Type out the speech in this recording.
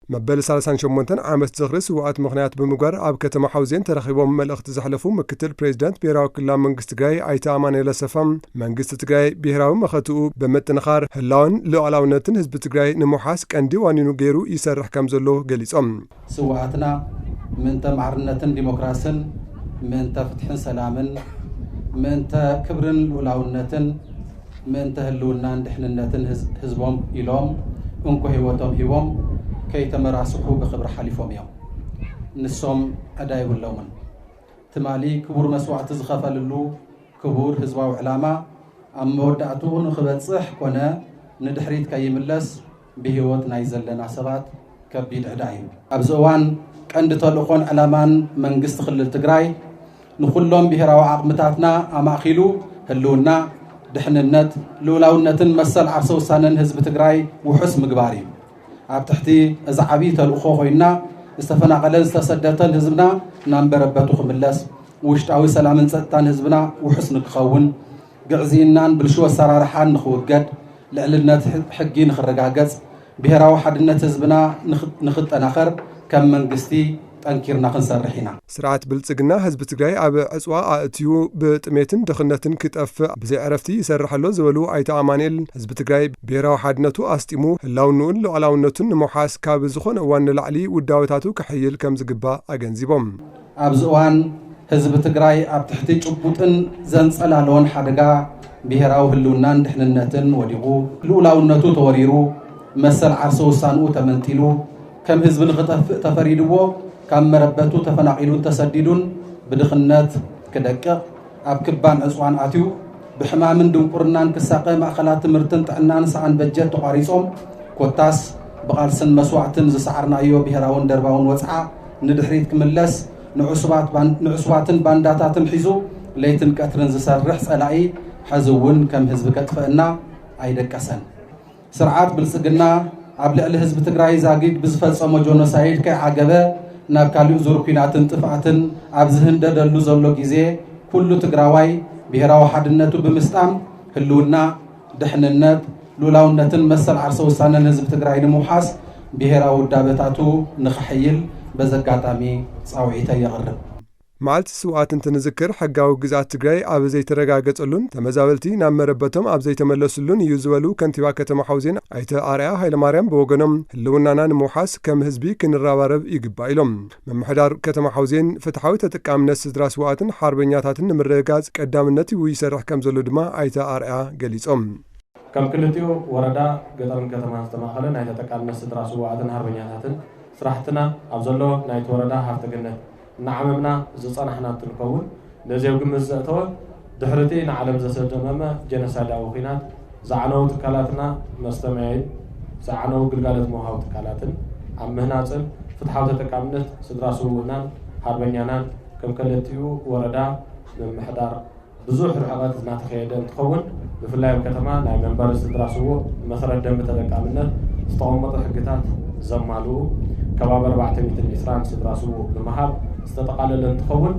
መበል ሰላሳን ሸሞንተን ዓመት ዝኽሪ ስውኣት ምኽንያት ብምግባር ኣብ ከተማ ሓውዜን ተረኺቦም መልእኽቲ ዘሕለፉ ምክትል ፕሬዚደንት ብሄራዊ ክልላዊ መንግስቲ ትግራይ ኣይተ ኣማኑኤል ኣሰፋ፣ መንግስቲ ትግራይ ብሄራዊ መኸትኡ ብምጥንኻር ህላውን ሉዓላውነትን ህዝቢ ትግራይ ንምውሓስ ቀንዲ ዋኒኑ ገይሩ ይሰርሕ ከም ዘሎ ገሊጾም። ስውኣትና ምእንተ ማዕርነትን ዲሞክራስን፣ ምእንተ ፍትሕን ሰላምን፣ ምእንተ ክብርን ሉዓላውነትን፣ ምእንተ ህልውናን ድሕንነትን ህዝ-፣ ህዝቦም ኢሎም እንኮ ህይወቶም ሂቦም ከይተመራስሑ ብኽብሪ ሓሊፎም እዮም። ንሶም ዕዳ የብሎምን። ትማሊ ክቡር መስዋእቲ ዝኸፈልሉ ክቡር ህዝባዊ ዕላማ ኣብ መወዳእትኡ ንኽበጽሕ ኮነ ንድሕሪት ከይምለስ ብህይወት ናይ ዘለና ሰባት ከቢድ ዕዳ እዩ። ኣብዚ እዋን ቀንዲ ተልእኾን ዕላማን መንግስቲ ክልል ትግራይ ንኹሎም ብሄራዊ ዓቕምታትና ኣማእኪሉ ህልውና፣ ድሕንነት፣ ልኡላውነትን መሰል ዓርሰ ውሳነን ህዝቢ ትግራይ ውሑስ ምግባር እዩ። ኣብ ትሕቲ እዚ ዓብዪ ተልእኾ ኮይንና ዝተፈናቐለን ዝተሰደተን ህዝብና ናብ መረበቱ ክምለስ፣ ውሽጣዊ ሰላምን ጸጥታን ህዝብና ውሑስ ንክኸውን፣ ግዕዝይናን ብልሹ ኣሰራርሓን ንኽውገድ፣ ልዕልነት ሕ-፣ ሕጊ ንኽረጋገጽ፣ ብሄራዊ ሓድነት ህዝብና ንኽ-፣ ንኽጠናኸር ከም መንግስቲ ጠንኪርና ክንሰርሕ ኢና። ስርዓት ብልጽግና ህዝቢ ትግራይ ኣብ ዕጽዋ ኣእትዩ ብጥሜትን ድኽነትን ክጠፍእ ብዘይ ዕረፍቲ ይሰርሕ ኣሎ ዝበሉ ኣይተ ኣማኑኤል፣ ህዝቢ ትግራይ ብሄራዊ ሓድነቱ ኣስጢሙ ህላውንኡን ሉዓላውነቱን ንምውሓስ ካብ ዝኾነ እዋን ንላዕሊ ውዳበታቱ ክሕይል ከም ዝግባእ ኣገንዚቦም። ኣብዚ እዋን ህዝቢ ትግራይ ኣብ ትሕቲ ጭቡጥን ዘንጸላለዎን ሓደጋ ብሄራዊ ህልውናን ድሕንነትን ወዲቑ፣ ልኡላውነቱ ተወሪሩ፣ መሰል ዓርሰ ውሳንኡ ተመንጢሉ፣ ከም ህዝቢ ንኽጠፍእ ተፈሪድዎ፣ ካብ መረበቱ ተፈናቒሉን ተሰዲዱን ብድኽነት ክደቅቕ፣ ኣብ ክባን ዕጽዋን ኣትዩ፣ ብሕማምን ድንቁርናን ክሳቐ፣ ማእኸላት ትምህርትን ጥዕናን ሰኣን በጀት ተቋሪጾም፣ ኮታስ ብቓልስን መስዋእትን ዝሰዓርናዮ ብሄራውን ደርባውን ወጽዓ ንድሕሪት ክምለስ፣ ንዕሱባት ባን-፣ ንዕሱባትን ባንዳታትን ሒዙ ለይትን ቀትርን ዝሰርሕ ጸላኢ፣ ሐዚ እውን ከም ህዝቢ ከጥፍአና ኣይደቀሰን። ስርዓት ብልጽግና ኣብ ልዕሊ ህዝቢ ትግራይ ዛጊድ ብዝፈጸሞ ጆኖሳይድ ከይዓገበ ናብ ካሊእ ዙር ኲናትን ጥፍኣትን ኣብ ዝህንደደሉ ዘሎ ግዜ፣ ኩሉ ትግራዋይ ብሄራዊ ሓድነቱ ብምስጣም ህልውና፣ ድሕንነት፣ ልኡላውነትን መሰል ዓርሰ ውሳነን ህዝቢ ትግራይ ንምውሓስ ብሄራዊ ውዳበታቱ ንኽሕይል በዚ ኣጋጣሚ ጻውዒተይ የቕርብ። መዓልቲ ስውኣት እንትንዝክር፣ ሕጋዊ ግዝኣት ትግራይ ኣብ ዘይተረጋገጸሉን ተመዛበልቲ ናብ መረበቶም ኣብ ዘይተመለሱሉን እዩ ዝበሉ ከንቲባ ከተማ ሓውዜን ኣይተ ኣርኣያ ሃይለማርያም ብወገኖም፣ ህልውናና ንምውሓስ ከም ህዝቢ ክንረባረብ ይግባእ ኢሎም። ምምሕዳር ከተማ ሓውዜን ፍትሓዊ ተጠቃምነት ስድራ ስውኣትን ሓርበኛታትን ንምርግጋጽ ቀዳምነት ሂቡ ይሰርሕ ከም ዘሎ ድማ ኣይተ ኣርኣያ ገሊጾም። ከም ክልቲኡ ወረዳ ገጠርን ከተማን ዝተማእኸለ ናይ ተጠቃምነት ስድራ ስውኣትን ሓርበኛታትን ስራሕትና ኣብ ዘሎ ናይቲ ወረዳ ሃፍተ ገነት እናዓመምና ዝጸናሕና እንትንከውን፣ ነዚ ኣብ ግምት ዘእተወ ድሕሪ እቲ ንዓለም ዘሰደመመ ጀኖሳይዳዊ ኲናት ዝዓነዉ ትካላትና መስተምያይን ዝዓነዉ ግልጋሎት መውሃቢ ትካላትን ኣብ ምህናጽን ፍትሓዊ ተጠቃምነት ስድራ ስውእናን ሓርበኛናን ከም ክልቲኡ ወረዳ ምምሕዳር ብዙሕ ርሕቐት እናተኸየደ እንትኸውን፣ ብፍላይ ኣብ ከተማ ናይ መንበሪ ስድራ ስዉእ መሰረት ደንቢ ተጠቃምነት ዝተቐመጡ ሕግታት ዘማልኡ ከባቢ ኣርባዕተ ሚእትን ዕስራን ስድራ ስዉእ ብምሃብ ዝተጠቓለለ እንትኸውን፣